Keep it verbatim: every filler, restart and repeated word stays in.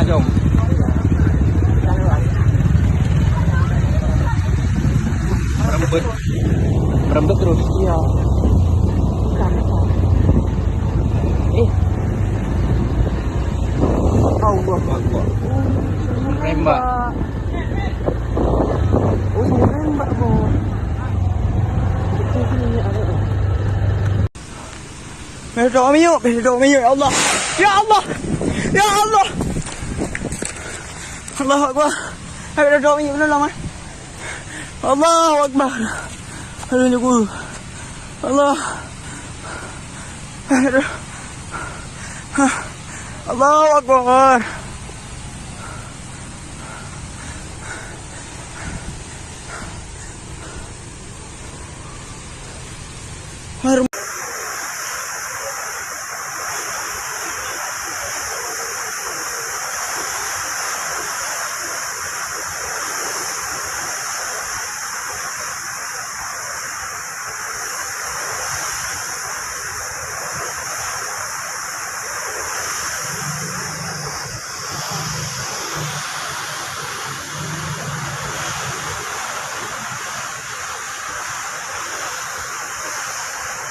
Jom. Merembet. Merembet terus. Iya. Eh. Allahu Akbar. Nembak. Oh, nembak, boh. Betul ni, ya Allah. Betul ni, ya Allah. Ya Allah. Ya Allah. Allahu Akbar. Ayo, dah dua minit belum lama. Allahu Akbar. Aduh, ni guru. Allah. Aduh. Hah. Allahu Akbar.